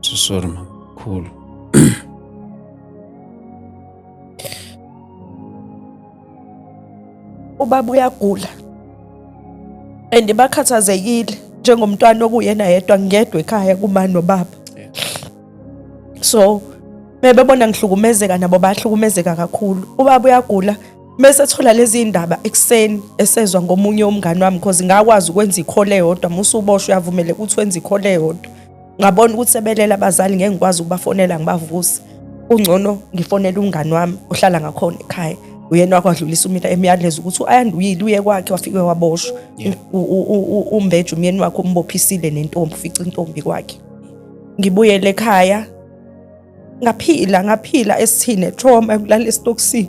So sorry mama. Cool. Ubaba uyagula and bakhathazekile njengomntwana okuyena yedwa, ngiyedwa ekhaya kuma nobaba. So bebebona ngihlukumezeka nabo bayahlukumezeka kakhulu. Ubaba uyagula mese ethola lezi ndaba ekuseni esezwa ngomunye umngani wami, because ngakwazi ukwenza ikhole eyodwa. Musuboshwa uyavumeleka ukuthi wenze ikhole eyodwa. Ngabona ukuthi sebelela abazali, ngeke ngikwazi ukubafonela ngibavuse, kungcono ngifonele umngani wami ohlala ngakhona ekhaya. Uyena wakwadlulisa imiyalezo ukuthi u-Ayanda uyile uye kwakhe wafike waboshwa. Umbeje umyeni wakhe umbophisile nentombi, ufica intombi kwakhe. Ngibuyele ekhaya, ngaphila ngaphila esithine trauma yokulala esitokisini,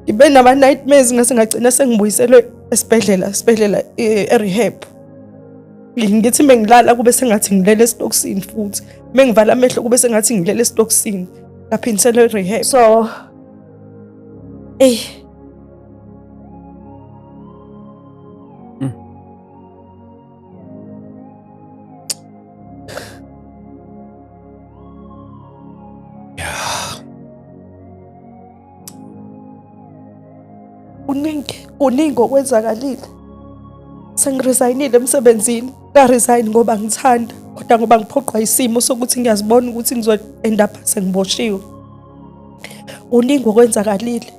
ngibe nama-nightmares, ngase ngagcina sengibuyiselwe esibhedlela e-rehab. Ngithi mengilala kube sengathi ngilele esitokisini, futhi mengivala amehlo kube sengathi ngilele esitokisini, ngaphindiselwa e-rehab. So eyi. Kuningi, kuningi okwenzakalile. Sengiresayinile emsebenzini, ngaresign ngoba ngithanda, kodwa ngoba ngiphoqwa isimo sokuthi ngiyazibona ukuthi ngizo-end up sengiboshiwe. Kuningi okwenzakalile.